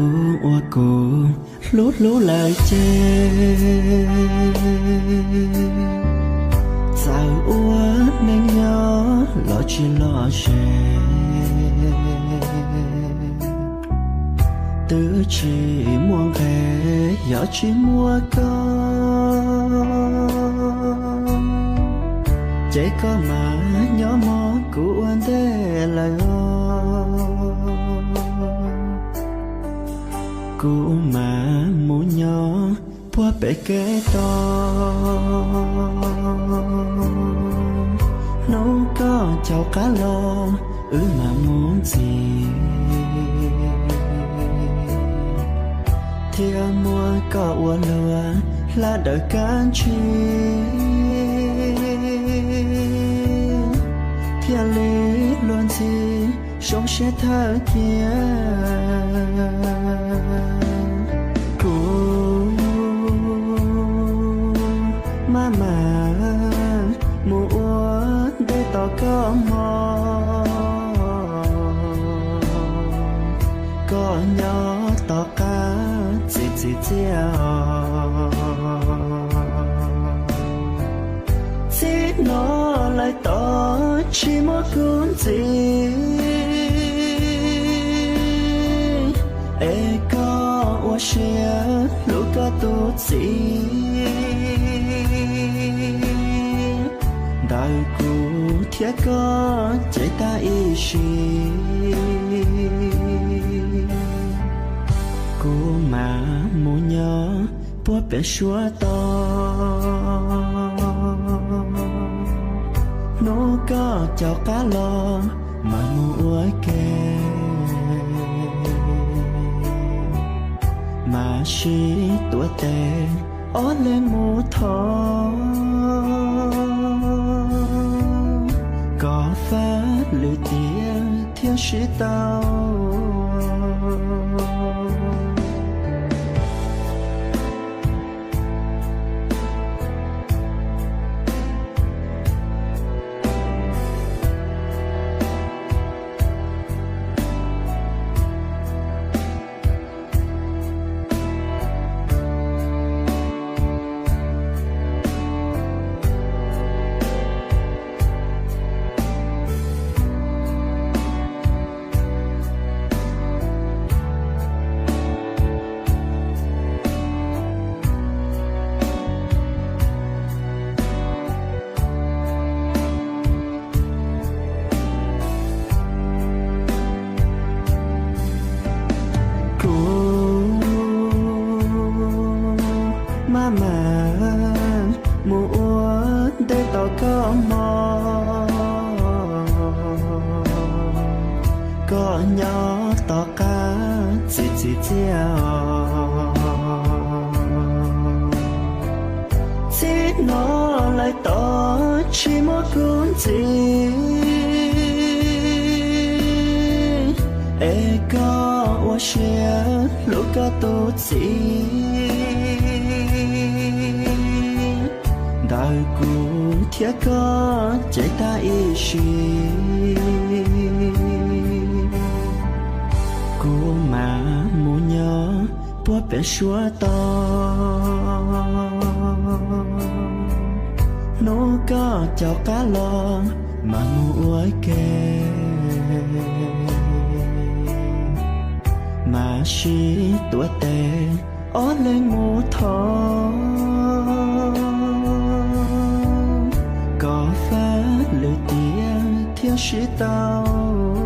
Tus uas kuv hlub hlub lawm ces txawm ua neej nyob los tsis lom zem. Twb tsis muaj nqe yog tsis muaj koj, ces koj mas nyob mog kuv ua ntej lawm os. Kuv mas mus nyob puag pem kev tos, hnub koj caum qab los wb mam mus ntxiv, thiaj muab koj ua luag hla dawm kab ntsig, thiaj li luag ntxhi zoo siab thawj kiag. Kuv maj mam mus ua ntej tos koj mog, koj nyob tom qab txim txim txiaj os. Txij no lawm tos tsis muab kuv ntxiv, es koj ua siab hlub koj tus txiv, ntawm kuv thiab koj ces tag ib sim. Kuv mam mus nyob puag pem suab toj, hnub koj caum qab los mam mus ua ke, mam sib tuav tes ob leeg mus thov, kom fab lwm tiam thiaj sib tau. Kuv maj mam mus ua ntej tos koj mog, koj nyob tom qab txim txim txiaj os. Txij no lawm tos tsis muab kuv ntxiv, es koj ua siab hlub koj tus txiv, ntawm kuv thiab koj ces tag ib sim. Kuv mam mus nyob puag pem suab toj, hnub koj caum qab los mam mus ua ke, mam sib tuav tes ob leeg mus thov, kom fab lwm tiam thiaj sib tau.